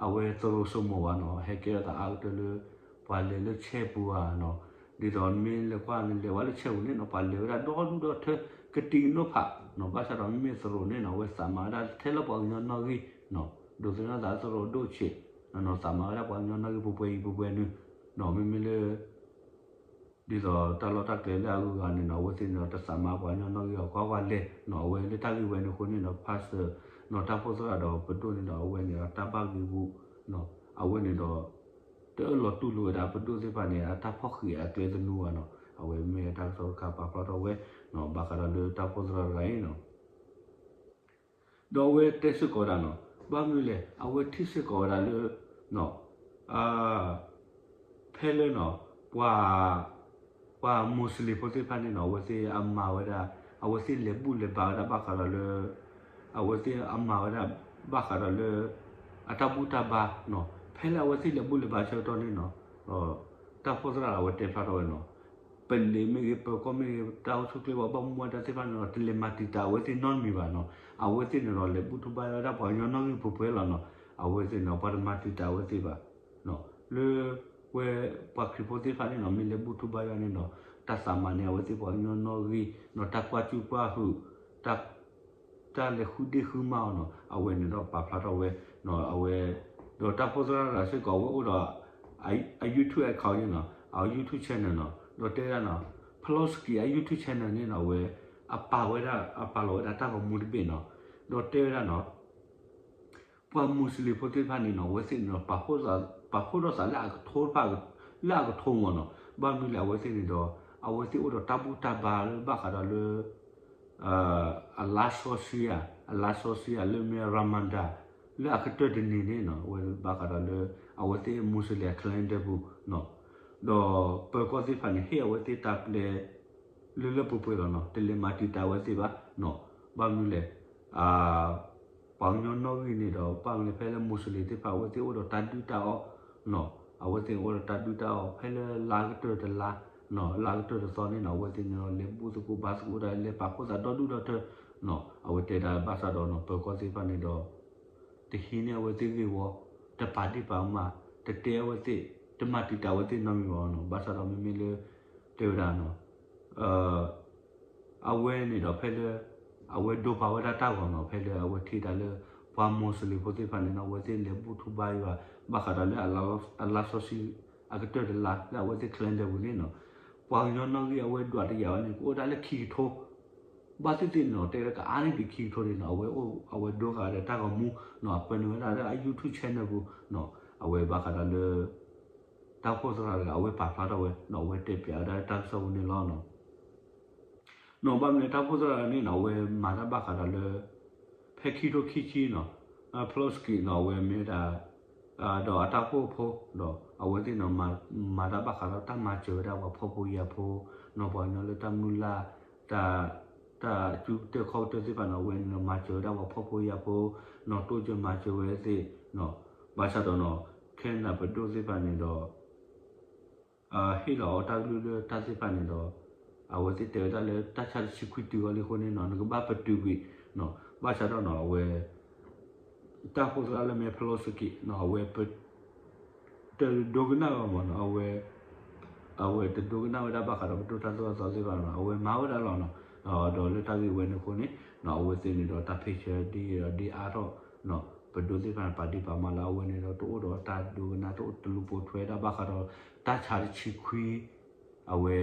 အဝဲသရိာ်စိမိၤဘၣ်နီၤ ဟဲကဲထီၣ်သးအါကတၢၢ်လၢ ပှၤလဲၤလၢဆဲပူၤဧါနီၤ ဒ်သိးမ့ၢ်လဲၤကွၢ်န့ၣ် လဲၤဝဲလၢဆဲပူၤန့ၣ်နီၤ ပှၤလဲၤဝဲဒၣ်ဒီဒူၣ်ဒီထၢ ကတံာ်ကနိၣ်ဖးနီၤ ဘၣ်ဆၣ်ဒီးမ့မ့ၢ်သရိာ်န့ၣ်နီၤ အဝဲသးမၤဝဲဒၣ်ထဲလၢပှၤကညီနီၣ်ဂံၢ်နီၤ ဒိးသန့ၤသးသရိာ်ဒိၣ်ဆံးနီၤ သးမၤဝဲဒၣ်ပှၤကညီနီၣ်ဂံၢ်ပှဲၤပှဲၤအံၤပှဲၤပှဲၤနုၤနီၤ မ့မ့ၢ်လၢ ဒ်သိးတၢ်လီၢ်တၢ်ကျဲလၢအဂုၤအဂၤန့ၣ်နီၤ အဝဲသ့ၣ်န့ၣ်ဒီး တသးမၤပှၤကညီနီၣ်ဂံၢ်အီၤ ကွၢ်ကွၢ်လဲၣ်နီၤ အဝဲလၢတၢ်ဂ့ၢ်ဝဲန့ၣ်အဃိန့ၣ်ဒီး ဖါစၢၤနီၤ တၢ်ဖိသရၣ်ဒီးပဒိၣ်န့ၣ်ဒီး အဝဲန့ၣ်ဒီးတၢ်ဘၣ်ဂံာ်ပူၤနီၤ အဝဲန့ၣ်ဒီး တအၢၣ်လီၤတူၢ်လိာ်ဝဲဒၣ်ပဒိၣ်သ့ၣ်တဖၣ်န့ၣ် အတၢ်ဖီၣ်ဃံးအကျဲသနူဘၣ်နီၤ အဝဲမ့ၢ်တၢ်ကစီၣ်တခါပာ်ဖျါထီၣ်ဝဲနီၤ ဘၣ်ဃးဒီးလၢတၢ်ဖိသရၣ်တဂၤအံၤနီၤ ဒီးအဝဲတဲစ့ၢ်ကီးဝဲဒၣ်နီၤ ဘၣ်မနုၤလဲၣ် အဝဲထံၣ်စ့ၢ်ကီးဝဲဒၣ်လၢ ဖဲလၢနီၤ ပှၤ ပှၤမူးစလ့ၣ်ဖိသ့ၣ်တဖၣ်န့ၣ်နီၤ အဝဲသ့ၣ်အမၤဝဲဒၣ် အဝဲသ့ၣ်လဲၤဘူၣ်လဲၤဘါဝဲဒၣ်ဘၣ်ဃးဒီးလၢ အဝဲသ့ၣ်အမၤဝဲဒၣ်ဘၣ်ဃးဒီးလၢ အတၢ်ဘူၣ်တၢ်ဘါနီၤ ဖဲလၢအဝဲသ့ၣ်လဲၤဘူၣ်လဲၤဘါဆၢကတီၢ်န့ၣ်နီၤ တၢ်အိၣ်ဖှိၣ်သရၣ်အဝဲတဲဖျါထီၣ်ဝဲနီၤ ပလံးမ့ၢ်ဂ့ၤ ပၢၤကီၢ်မ့ၢ်ဂ့ၤ တၢ်အိၣ်ဆူၣ်အိၣ်ချ့ ပှၤဘၣ်မူဘၣ်ဒါသ့ၣ်တဖၣ်န့ၣ်ဒီး တလဲၤမၤတံာ်တာ်အဝဲသ့ၣ်နီတမံၤဘၣ်နီၤ အဝဲသ့ၣ်န့ၣ်ဒီးလဲၤဘူၣ်ထူဘါယွၤဝဲဒၣ်ပှၤကညီနီၣ်ဂံၢ်ပှဲၤပှဲၤလီၤနီၤ အဝဲသ့ၣ်န့ၣ်ဒီး ပှၤတမၤတံာ်တာ်အဝဲသ့ၣ်ဘၣ် လၢ ဝဲပှၤခရံာ်ဖိသ့ၣ်တဖၣ်န့ၣ်နီၤ မ့ၢ်လဲၤဘူၣ်ထူဘါယွၤန့ၣ်ဒီး တၢ်သးမၤန့ၢ်အဝဲသ့ၣ်ပှၤကညီနီၣ်ဂံၢ်နီၤ တၢ်ကွၢ်ကူၣ်ကွၢ်ဟုး တၢ် တၢ်လဲၤဃုဒ့ၣ်ဃုမါအီၤနီၤ အဝဲန့ၣ်ဒီးပာ်ဖျါထီၣ်ဝဲ အဝဲ ဒီးတၢ်အိၣ်ဖှိၣ်သရၣ်တဂၤစ့ၢ်ကီး အဝဲအိၣ်ဒီး အ YouTube account န့ၣ်နီၤ အ YouTube channel နီၤ ဒီးတဲဝဲဒၣ်နီၤ Pavlovsky အ YouTube channel န့ၣ်နီၤ အဝဲ အပာ်ဝဲဒၣ် အပာ်လီၤဝဲဒၣ်တၢ်ဂီၤမူတဘ့ၣ်နီၤ ဒီးတဲဝဲဒၣ်နီၤ ပှၤမူးစလ့ၣ်ဖိသ့ၣ်တဖၣ်န့ၣ်နီၤ အဝဲသ့ၣ်န့ၣ်ဒီး ပာ်ဖှိၣ်ထီၣ်သးလၢအကထိတဖၣ် လၢအကထိမ့ၢ်နီၤ ဘၣ်မနုၤလဲၣ် အဝဲသ့ၣ်န့ၣ်ဒီး အဝဲသ့ၣ်အိၣ်ဒီးတၢ်ဘူၣ်တၢ်ဘါလၢဘၣ်ဃးဒီးလၢ အလါစီဆှံဧါ အလါစီဆှံဧါ လၢမ့ၢ် Ramadan လၢအကတၢၢ်တနံၤန့ၣ်နီၤ အဝဲဘၣ်ဃးဒီးလၢ အဝဲသ့ၣ်မူးစလ့ၣ်အ calendar ပူၤနီၤ ဒီးပၢၤကီၢ်သ့ၣ်တဖၣ်န့ၣ် ဟ့ၣ်အဝဲသ့ၣ်တၢ်ပျဲ လၢလၢပှဲၤပှဲၤလီၤနီၤ တလဲၤမၤတံာ်တာ်ဝဲသ့ၣ်ဘၣ်နီၤ ဘၣ်မနုၤလဲၣ် ပှၤကညီနီၣ်ဂံၢ်န့ၣ်ဒီး ဘၣ်မနုၤလဲၣ် ဖဲလၢမူးစလ့ၣ်သ့ၣ်တဖၣ် အဝဲသ့ၣ်အိၣ်ဒီးတၢ်ဒုၣ်တၢ်အီၣ်နီၤ အဝဲသ့ၣ်အိၣ်ဒီးတၢ်ဒုၣ်တၢ်အီၣ် ဖဲလၢလါကတၢၢ်တလါ လါကတၢၢ်တသီန့ၣ်နီၤ အဝဲသ့ၣ်န့ၣ်ဒီး လဲၤဘူၣ်သကိးဘါသကိးဒၣ် လဲၤပာ်ဖှိၣ်သးဒီဒူၣ်ဒီထၢနီၤ အဝဲတဲဒၣ်ဘၣ်ဆၣ်ဒီးနီၤ ပၢၤကီၢ်သ့ၣ်တဖၣ်န့ၣ်ဒီး တဟံးန့ၢ်အဝဲသ့ၣ်ဂ့ၢ်ဝီ တပာ်ဒ့ၣ်ပာ်ကမၣ် တတဲအဝဲသ့ၣ် တမၤတံာ်တာ်အဝဲသ့ၣ်နီတမံၤဘၣ်နီၤ ဘၣ်ဆၣ်ဒီးမ့မ့ၢ်လၢ တဲဝဲဒၣ်နီၤ အဝဲန့ၣ်ဒီးဖဲလၢ အဝဲဒိပာ်ဝဲဒၣ်တၢ်ဂီၤနီၤ ဖဲလၢအဝဲထံၣ်တၢ်လၢ ပှၤမူးစလ့ၣ်ဖိသ့ၣ်တဖၣ်န့ၣ်နီၤ အဝဲသ့ၣ်လဲၤဘူၣ်ထူဘါယွၤ ဘၣ်ဃးဒီးလၢ အလါစီဆှံ အကတၢၢ်တလါ လၢအဝဲသ့ၣ် calendar ပူၤန့ၣ်နီၤ ပှၤကညီနီၣ်ဂံၢ်အဝဲဒွးတယာ်ဝဲန့ၣ် ကအိၣ်ဒၣ်လၢခံကထိ ဘၣ်သ့ၣ်သ့ၣ်န့ၣ်နီၤ တဲဝဲဒၣ်ကအါန့ၢ်ဒံးခံကထိန့ၣ်နီၤ အဝဲအိၣ် အဝဲဒိဃာ်ဒီးတၢ်ဂီၤမူနီၤ အပၢနုာ်ဝဲဒၣ်လၢအ YouTube channel ပူၤနီၤ အဝဲဘၣ်ဃးဒီးလၢ တၢ်အိၣ်ဖှိၣ်သရၣ်တဂၤ အဝဲပာ်ဖျါထီၣ်ဝဲနီၤ အဝဲတဲပၠးဝဲဒၣ်တၢ်ကစီၣ်ပူၤန့ၣ်လီၤနီၤ နီၤ ဘၣ်မနုၤလဲၣ် တၢ်အိၣ်ဖှိၣ်သရၣ်တဂၤန့ၣ်နီၤ အဝဲမၤတၢ်ဘၣ်ဃးဒီးလၢ ဖဲခံကထိခံဆံနီၤ Pavlovsky နီၤ အဝဲမ့ၢ်ဝဲဒၣ် ဒီးအတၢ်အိၣ်ဖှိၣ်ဖိဒီး အဝဲသ့ၣ်နီၤ မၤတၢ်ဘၣ်ဃးဒီးတၢ်မၤစၢၤဝဲဒၣ်ပှၤဖှီၣ်ဖိယာ်ဖိနီၤ ပှၤကညီလၢတၢ်မုၢ်လၢ် တၢ် တၢ်စုကတၢၢ်ခီၣ်ကတၢၢ်သ့ၣ်တဖၣ်န့ၣ် အဝဲန့ၣ်ဒီးမၤစၢၤဝဲဒၣ်ပှၤဖှီၣ်ဖိယာ်ဖိနီၤ တိစၢၤမၤစၢၤဝဲသ့ၣ်နီၤ ဘၣ်ဆၣ်ဒီးနီၤ Canada ပဒိၣ်သ့ၣ်တဖၣ်န့ၣ်ဒီး ဟ့ၣ်လီၤအီၤတၢ်ကလုၢ်လၢတၢ်သ့ၣ်တဖၣ်န့ၣ်ဒီး အဝဲသ့ၣ်တဲဝဲဒၣ်လၢတၢ်ဆါတဆံခွံတုၤအီၤလံအဃိန့ၣ်နီၤ နကဘၣ်ပတုာ်ကွံာ်နီၤ ဘၣ်ဆၣ်ဒီးနီၤ အဝဲ တၢ်အိၣ်ဖှိၣ်သရၣ်လၢမ့ၢ် Pavlovsky နီၤ အဝဲ တဒိကနၣ်ဝဲမ့ၢ်နီၤ အဝဲ အဝဲတဒိကနၣ်ဝဲဒၣ်ဘၣ်ဃးဒီးပဒိၣ်တၢ်သိၣ်တၢ်သီသ့ၣ်တဖၣ်နီၤ အဝဲမၤဝဲဒၣ်လီၤနီၤ ဒီးလၢတၢ်ဂ့ၢ်ဝဲန့ၣ်အဃိန့ၣ်နီၤ အဝဲသ့ၣ်န့ၣ်ဒီးတၢ်ဖ့ၣ်ဆၢဒ်အံၤဒ်အါထီၣ်နီၤ ပဒိၣ်သ့ၣ်တဖၣ်န့ၣ် ပာ်ဒ့ၣ်ပာ်ကမၣ်လၢအဝဲန့ၣ်ဒီး တအိၣ်ဒီးတၢ်ဒိကနၣ် တအိၣ်တလူၤပိာ်ထွဲဒၣ်ဘၣ်ဃးဒီး တၢ်ဆါတဆံခွံ အဝဲ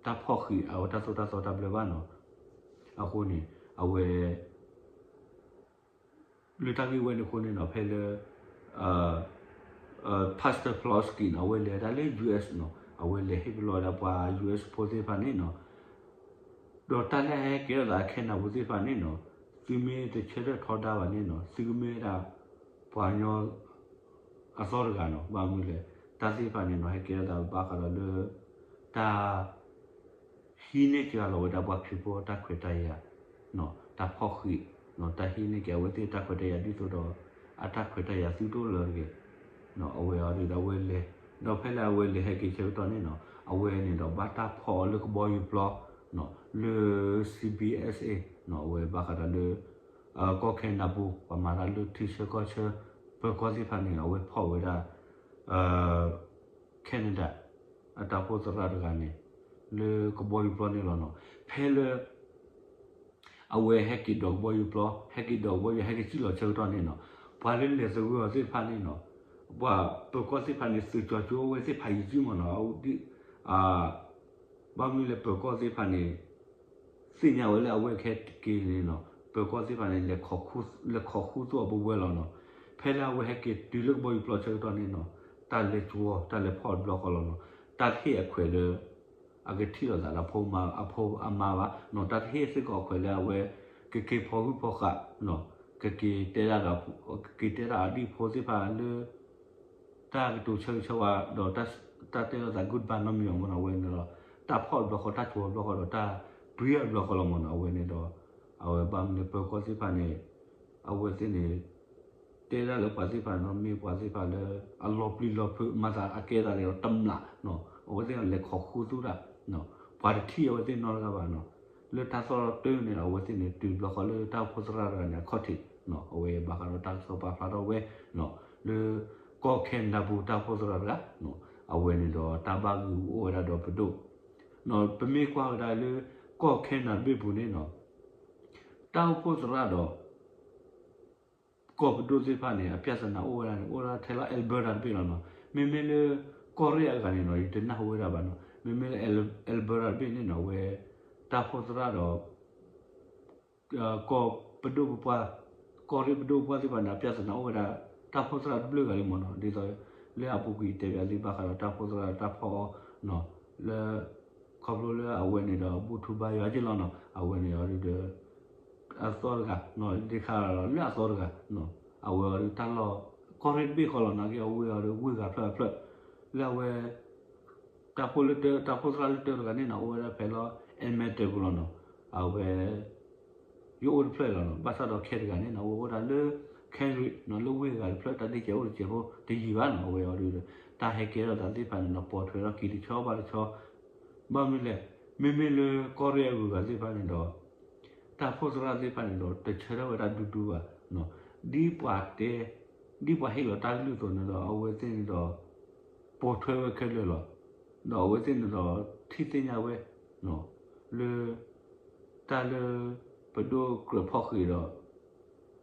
တၢ်ဖီၣ်ဃံး အဝဲတၢ်သိၣ်တၢ်သီတၢ်ဘျၢဘၣ်နီၤ အဃိန့ၣ် အဝဲ လၢတၢ်ဂ့ၢ်ဝဲန့ၣ်အဃိန့ၣ်နီၤ ဖဲလၢ Pastor Pavlovsky နီၤ အဝဲလဲၤဝဲဒၣ်လၢ US နီၤ အဝဲလဲၤဟ့ၣ်ပလီၢ်ဝဲဒၣ်ပှၤ US ဖိသ့ၣ်တဖၣ်န့ၣ်နီၤ ဒီးတၢ်လၢအဟဲကဲထီၣ်သး Canada ဖိသ့ၣ်တဖၣ်န့ၣ်နီၤ သုမ့ၢ်တဆၢထၢၣ်ထီဒါဘၣ်န့ၣ်နီၤ သုကမ့ၢ်ဝဲဒၣ် ပှၤကညီ အသီတဂၤနီၤ ဘၣ်မနုၤလဲၣ် တၢ်သ့ၣ်တဖၣ်န့ၣ်နီၤ ဟဲကဲထီၣ်သးဘၣ်ဃးဒီးလၢ တၢ် ဟံးန့ၢ်က့ၤအလီၤဝဲဒၣ်ပှၤခရံာ်ဖိတၢ်ခွဲးတၢ်ယာ် တၢ်ဖီၣ်ဃံး တၢ်ဟံးန့ၢ်က့ၤအဝဲသ့ၣ်တၢ်ခွဲးတၢ်ယာ်ဒ်သိးဒီး အတၢ်ခွဲးတၢ်ယာ်သုတအိၣ်လၢၤတဂ့ၤ အဝဲအီၤဒ်ဒီးအဝဲလဲၤ ဒီးဖဲလၢအဝဲလဲၤဟဲက့ၤဆၢကတီၢ်န့ၣ်နီၤ အဝဲန့ၣ်ဒီးဘၣ်တၢ်ဖီၣ်အီၤလၢကဘီယူၤပျီ လၢ CBSA အဝဲဘၣ်ဃးဒီးလၢ ကီၢ် Canada ပူၤ ပှၤမၤတၢ်လၢထံဆၢကီၢ်ဆၢ ပၢၤကီၢ်သ့ၣ်တဖၣ်န့ၣ် အဝဲဖီၣ်ဝဲဒၣ် Canada အတၢ်အိၣ်ဖှိၣ်သရၣ်တဂၤန့ၣ် လၢကဘီယူၤပျီန့ၣ်လီၤနီၤ. ဖဲလၢ အဝဲဟဲက့ၤဒိးကဘီယူၤပျီ ဟဲက့ၤဒိးကဘီယူၤ ဟဲက့ၤစံၣ်လီၤဆၢကတီၢ်န့ၣ်နီၤ ပှၤလၢလဲၤသဂၢၢ်အီၤသ့ၣ်တဖၣ်န့ၣ်နီၤ ပှၤပၢၤကီၢ်သ့ၣ်တဖၣ်န့ၣ် သုးကၠီၤကၠိအဝဲသ့ၣ်ဖးယံၤကံမ့ၢ်နီၤ ဘၣ်မနုၤလဲၣ် ပၢၤကီၢ်သ့ၣ်တဖၣ်န့ၣ် သ့ၣ်ညါဝဲလၢအဝဲကဟဲက့ၤန့ၣ်နီၤ ပၢၤကီၢ်သ့ၣ်တဖၣ်န့ၣ် လဲၤခိးဃူသိၣ်အီၤပဝဲလီၤနီၤ. ဖဲလၢအဝဲဟဲက့ၤတုၤလၢကဘီယူၤပျီဆၢကတီၢ်န့ၣ်နီၤ တၢ်လဲၤကၠိ တၢ်လဲၤဖီၣ်တဘျီဃီလီၤနီၤ. တၢ်တဟ့ၣ်အခွဲးလၢ အကထံၣ်လိာ်သးဒီးဖိမါအဖိအမါဘၣ်နီၤ. တၢ်တဟ့ၣ်စ့ၢ်ကီးအခွဲးလၢအဝဲ ကက့ၤဖီၣ်ဟုၣ်ဖီၣ်ဃာ်နီၤ ကက့ၤတဲဒၣ်ဒီး ကက့ၤတဲဒၣ်အဒံၣ်ဖိသ့ၣ်တဖၣ်လၢ တၢ်ကတိၤဆၢဂ့ၤဆၢဝါဒီး တၢ်တဲလိာ်သး goodbye နီတမံၤအီၤမ့ၢ်နီၤ အဝဲန့ၣ်လီၤ. တၢ်ဖီၣ်တဘျီဃီ တၢ်ဆိးတဘျီဃီဒီး တၢ်တွံအီၤတဘျီဃီလီၤမ့ၢ်နီၤ. အဝဲန့ၣ်ဒီး အဝဲဘၣ်မနုၤလၢပၢၤကီၢ်သ့ၣ်တဖၣ်န့ၣ် အဝဲသ့ၣ်န့ၣ် တဲဒၣ်လၢပှၤသ့ၣ်တဖၣ်န့ၣ် မ့ၢ်ပှၤသ့ၣ်တဖၣ်လၢ အလီၤပျံၤလီၤဖုး မၤသးအကဲသးန့ၣ်ဒီးတမျးနီၤ. အဝဲသ့ၣ်န့ၣ် လဲၤခိးဃူသူၣ်တၢ် ပှၤတထံၣ်အဝဲသ့ၣ်နီတဂၤဘၣ်နီၤ. လၢတၢ်သီၣ်တၢ်န့ၣ်ဒီး အဝဲသ့ၣ်န့ၣ် တုၤတဘျီဃီလၢတၢ်အိၣ်ဖှိၣ်သရၣ်တဂၤန့ၣ် အခီၣ်ထံးနီၤ. အဝဲဘၣ်ဃးဒီးတၢ်ကစီၣ်ပာ်ဖျါထီၣ်ဝဲနီၤ လၢကီၢ်ခဲနဒၤပူၤတၢ်အိၣ်ဖှိၣ်သရၣ်တဂၤ အဝဲန့ၣ်ဒီးတၢ်ဘၣ်ဂံာ်အိၣ်ဝဲဒၣ်ဒီးပဒိၣ်နီၤ. ပမ့ၢ်ကွၢ်ဝဲဒၣ်လၢ ကီၢ်ခဲနဒၤဘ့ၣ်ပူၤန့ၣ်နီၤ တၢ်အိၣ်ဖှိၣ်သရၣ်ဒီး ကီၢ်ပဒိၣ်သ့ၣ်တဖၣ်န့ၣ် အပြဿနာအိၣ်ဝဲဒၣ်န့ၣ် အိၣ်ဒၣ်ထဲလီၤ Alberta တဘ့ၣ်လီၤနီၤ. မ့မ့ၢ်လၢ ကီၢ်ရ့ၣ်အဂၤန့ၣ်နီၤ ယတနၢ်ဟူဝဲဒၣ်ဘၣ်နီၤ. မ့မ့ၢ်လၢ Alberta တဘ့ၣ်န့ၣ်နီၤ အဝဲ တၢ်အိၣ်ဖှိၣ်သရၣ်ဒီး ကီၢ်ပဒိၣ်ပပှၢ် ကီၢ်ရ့ၣ်ပဒိၣ်ပပှၢ်သ့ၣ်တဖၣ်န့ၣ် အပြဿနာအိၣ်ဝဲဒၣ် တၢ်အိၣ်ဖှိၣ်သရၣ်တဘျုးဂၤလံမ့ၢ်နီၤ. ဒ်သိး လၢအပူၤကွံာ်တဲဘၣ်သုဘၣ်ဃးဒီးတၢ်အိၣ်ဖှိၣ်သရၣ်တၢ်ဖီၣ်အီၤနီၤ လၢ ခီဖျိလၢအဝဲန့ၣ်ဒီး ဘူၣ်ထူဘါယွၤက့လီၤနီၤ. အဝဲန့ၣ်အီၤဒုးဒီး အသီတဂၤနီၤ ဒ်ခါလၢအသီတဂၤနီၤ အဝဲအီၤဒုးတၢ်လီၢ် ကီၢ်ရ့ၣ်တဘ့ၣ်ဃီလီၤနီၤ က့အဝဲအီၤဒုးဝ့ၢ်ဂၤဖျၢၣ်အဖျၢၣ် လၢအဝဲ တၢ်အိၣ်ဖှိၣ်လၢတၢ တၢ်အိၣ်ဖှိၣ်သရၣ်လၢတၢတဂၤန့ၣ်နီၤ အိၣ်ဝဲဒၣ်ဖဲလီၤ Edmonton ပူၤလီၤနီၤ. အဝဲ ယအိၣ်တဖျၢၣ်လီၤနီၤ. ဘၣ်ဆၣ်ဒီးခဲတဂၤန့ၣ်နီၤ အဝဲအိၣ်ဒၣ်လၢ Calgary နီၤ လၢဝ့ၢ်ဂၤတဖျၢၣ် တၢ်ဒ့ၣ်စဲးအိၣ်တစဲးဖိတယံာ်ဘၣ်နီၤ. အဝဲအီၤဒုးဒီး တၢ်ဟဲကဲထီၣ်သးသ့ၣ်တဖၣ်န့ၣ်နီၤ ပိာ်ထွဲထီၣ်က့ၤတဆီဘၣ်တဆီ ဘၣ်မနုၤလဲၣ် မ့မ့ၢ်လၢကီၢ်ရ့ၣ်အဂုၤအဂၤသ့ၣ်တဖၣ်န့ၣ်ဒီး တၢ်အိၣ်ဖှိၣ်သရၣ်သ့ၣ်တဖၣ်န့ၣ်ဒီး တဆၢထၢၣ်ဝဲဒၣ်ဒူဒူဘၣ်နီၤ. ဒ်ပှၤတဲ ဒ်ပှၤဟ့ၣ်လီၤတၢ်ကလုၢ်အသိးန့ၣ်ဒီး အဝဲသ့ၣ်န့ၣ်ဒီး ပိာ်ထွဲဝဲခဲလၢာ်လီၤ. ဒီးအဝဲသ့ၣ်န့ၣ်ဒီး ထံၣ်သ့ၣ်ညါဝဲ လၢ တၢ်လၢ ပဒိၣ်ကြၢးဖီၣ်ဃံးဒီး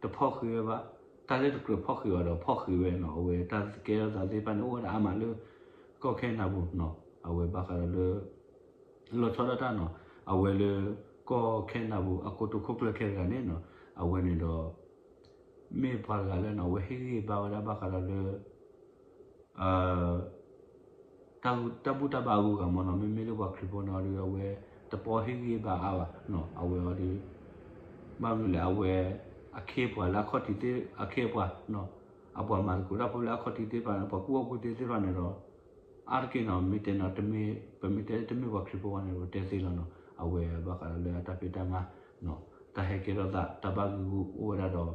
တဖီၣ်ဃံးဝဲဘၣ်, တၢ်လၢတကြၢးဖီၣ်ဃံးဘၣ်ဒီးဖီၣ်ဃံးဝဲနီၤ. အဝဲတၢ်ကဲထီၣ်သးသ့ၣ်တဖၣ်န့ၣ် အိၣ်ဝဲဒၣ်အါမးလၢ ကီၢ်ခဲနဒၤပူၤနီၤ. အဝဲဘၣ်ဃးဒီးလၢ လီၤဆီဒၣ်တၢ်နီၤ, အဝဲလၢ ကီၢ်ခဲနဒၤပူၤ အကိတိာ်ခိၣ်ကျၢၢ်ခဲတဂၤန့ၣ်နီၤ, အဝဲန့ၣ်ဒီး မ့ၢ်ပှၤတဂၤလၢနီၤ အဝဲဟ့ၣ်ဂံၢ်ဘါဝဲဒၣ်ဘၣ်ဃးဒီးလၢ တၢ်ဘူၣ်တၢ်ဘါအဂုၤအဂၤမ့ၢ်နီၤ, မ့မ့ၢ်လၢပှၤခရံာ်ဖိန့ၣ်အီၤဒီး အဝဲတပီဟ့ၣ်ဂံၢ်ဘါအါဘၣ်နီၤ. အဝဲအီၤဒီး ဘၣ်မနုၤလဲၣ် အဝဲ အခ့အပှၤလၢအခီၣ်ထံးသ့ၣ် အခ့အပှၤနီၤ, အပှၤမၤသကိးတၢ်ဖိလၢအခီၣ်ထံးသ့ၣ်တဖၣ်န့ၣ် ပှၤကူၣ်ဘၣ်ကူၣ်သ့သ့ၣ်တဖၣ်န့ၣ်ဒီး အါတက့ၢ်နီၤ မ့ၢ်တဲနီၤ တမ့ၢ် ပမ့ၢ်တဲတမ့ၢ်ပှၤခရံာ်ဖိဘၣ်န့ၣ် ပတဲသ့လီၤနီၤ. အဝဲဘၣ်ဃးဒီးလၢအတၢ်ဖံးတၢ်မၤနီၤ, တၢ်ဟဲကဲထီၣ်သး တၢ်ဘၣ်ဂံာ်ဂူာ်အိၣ်ဝဲဒၣ်ဒီး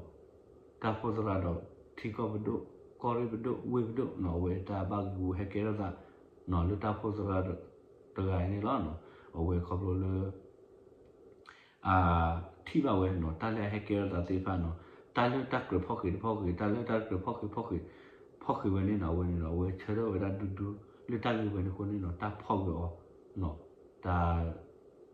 တၢ်အိၣ်ဖှိၣ်သရၣ်ဒီး ထံကီၢ်ပဒိၣ် ကီၢ်ရ့ၣ်ပဒိၣ် ဝ့ၢ်ပဒိၣ်နီၤ, အဝဲတၢ်ဘၣ်ဂံာ်ဂူာ်ဟဲကဲထီၣ်သးနီၤ လၢတၢ်အိၣ်ဖှိၣ်သရၣ်တဂၤအံၤန့ၣ်လီၤ. အဝဲခီဖျိလၢ အ ထံၣ်ဘၣ်ဝဲနီၤ တၢ်လၢအဟဲကဲထီၣ်သးသ့ၣ်တဖၣ်နီၤ, တၢ်လၢတၢ်ကြၢးဖီၣ်ဃံးတဖီၣ်ဃံး တၢ်လၢတၢ်ကြၢးဖီၣ်ဃံးဖီၣ်ဃံး ဖီၣ်ဃံးဝဲန့ၣ်နီၤ, အဝဲန့ၣ်ဒီး အဝဲဆၢထၢၣ်ဝဲဒၣ်ဒူဒူ လၢတၢ်ဂ့ၢ်ဝဲန့ၣ်အဃိန့ၣ်နီၤ တၢ်ဖီၣ်ဝဲအီၤ တၢ်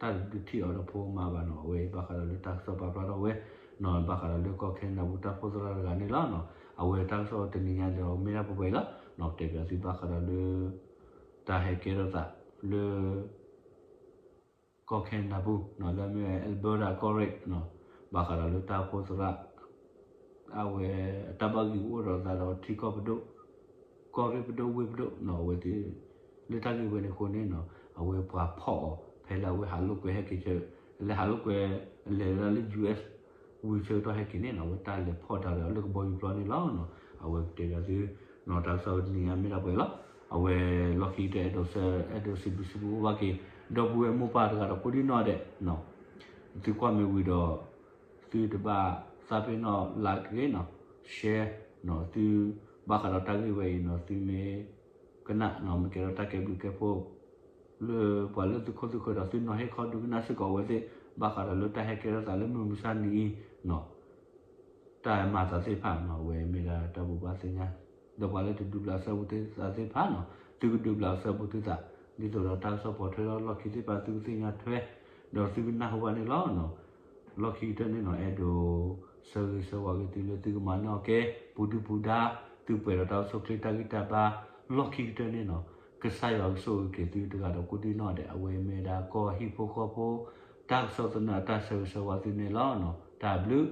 တၢ်တဒုးထံၣ်အီၤဒီးဖိမါဘၣ်နီၤ. အဝဲဘၣ်ဃးဒီးလၢတၢ်ကစီၣ်ပာ်ဖျါထီၣ်ဝဲနီၤ, ဘၣ်ဃးဒီးလၢကီၢ်ခဲနဒၤပူၤတၢ်အိၣ်ဖှိၣ်သရၣ်တဂၤန့ၣ်လီၤနီၤ. အဝဲတၢ်ကစီၣ်တနံၤညါန့ၣ်ဒီးမ့ၢ်ဒၣ်ပှဲၤပှဲၤလီၤနီၤ, တဲပၠးသုဘၣ်ဃးဒီးလၢ တၢ်ဟဲကဲထီၣ်သးလၢ ကီၢ်ခဲနဒၤပူၤနီၤ, လၢအမ့ၢ်ဝဲ Alberta ကီၢ်ရ့ၣ်နီၤ, ဘၣ်ဃးဒီးလၢတၢ်အိၣ်ဖှိၣ်သရၣ် အဝဲအတၢ်ဘၣ်ဂံာ်အိၣ်ဒီးသးဒီးထံကီၢ်ပဒိၣ် ကီၢ်ရ့ၣ်ပဒိၣ် ဝ့ၢ်ပဒိၣ်နီၤ, အဝဲသ့ၣ် လၢတၢ်ဂ့ၢ်ဝဲန့ၣ်အဃိန့ၣ်နီၤ အဝဲပှၤဖီၣ်အီၤ ဖဲလၢအဝဲဟးလိာ်ကွဲဟဲက့ၤဆၢ လၢဟးလိာ်ကွဲ အလဲၤဝဲဒၣ်လၢ US ဝံၤဆၢကတီၢ်ဟဲက့ၤန့ၣ်နီၤ, အဝဲတၢ်လဲၤဖီၣ်တၢ်ဒီးလၢကဘီယူၤပျီန့ၣ်လီၤနီၤ. အဝဲကတဲဘၣ်သုနီၤ, တၢ်ကစီၣ်တနံၤညါမ့ၢ်ဒၣ်ပှဲၤလီၤ. အဝဲလီၢ်ခံကတၢၢ်အဲၣ်ဒိးဆၢ အဲၣ်ဒိးစံးဘျုးစံးဖှိၣ်ဘၣ်က့ၤ ဒီပုၢ်ဝဲၢ်မိၢ်ပၢ်တဂၤဒီးကိးဒံနီၢ်ဒဲးနီၤ, သုကွၢ်မ့ၢ်ဝံၤဒီး သုတဘၣ်သးပ့ၤနီၣ် like တဂ့ၤနီၤ, share နီၤ, သုဘၣ်ဃးဒီးတၢ်ဂ့ၢ်ဝဲအံၤနီၤ, သုမ့ၢ်ကနၣ်နီၤ မ့ၢ်ကဲထီၣ်တၢ်ကဲဘျုးကဲဖှိၣ် လၢပှၤလၢသုခိၣ်သုဃၢၤဒီးသုနီၤဟ့ၣ်ခီဒုးကနၣ်စ့ၢ်ကီးအဝဲသ့ၣ် ဘၣ်ဃးဒီးလၢတၢ်ဟဲကဲထီၣ်သးလၢမုၢ်မဆါနံၤအံၤနီၤ တၢ်မၤသးသ့ၣ်တဖၣ်နီၤ, အဝဲမ့ၢ်ဒၣ်တၢ်ဘိးဘၣ်သ့ၣ်ညါ ဒီးပှၤလၢတဒုးဘျးစဲဘူးသုသးသ့ၣ်တဖၣ်နီၤ, သုကဒုးဘျးစဲဘူးသုသး ဒ်သိးဒီးတၢ်ကစီၣ်ပိာ်ထွဲထီၣ်လီၢ်ခံသ့ၣ်တဖၣ် သုကသ့ၣ်ညါထွဲ ဒီးသုကနၢ်ဟူဘၣ်န့ၣ်လီၤနီၤ. လီၢ်ခံကတၢၢ်န့ၣ်နီၤ အဲၣ်ဒိးဆၢဂ့ၤဆၢဝါက့ၤသုလၢသုကမၤနၢၤအီၤကဲ ပူၤဒုၣ်ပူၤဒါ သုပှဲၤဒီးတၢ်အိၣ်ဆူၣ်အိၣ်ချ့တၢ်ဂံၢ်တၢ်ဘါ လီၢ်ခံကတၢၢ်န့ၣ်နီၤ ကစၢ်ယွၤကဆိၣ်ဂ့ၤက့ၤသုတဂၤဒီးကိးဒံနီၢ်ဒဲး အဝဲမ့ၢ်ဒၣ်ကီၢ်ဟံၣ်ဖိဃီဖိ တၢ်ကစီၣ်သနၢၣ်အတၢ်ဆၢဂ့ၤဆၢဝါသုန့ၣ်လီၤနီၤ. တၢ်ဘျုး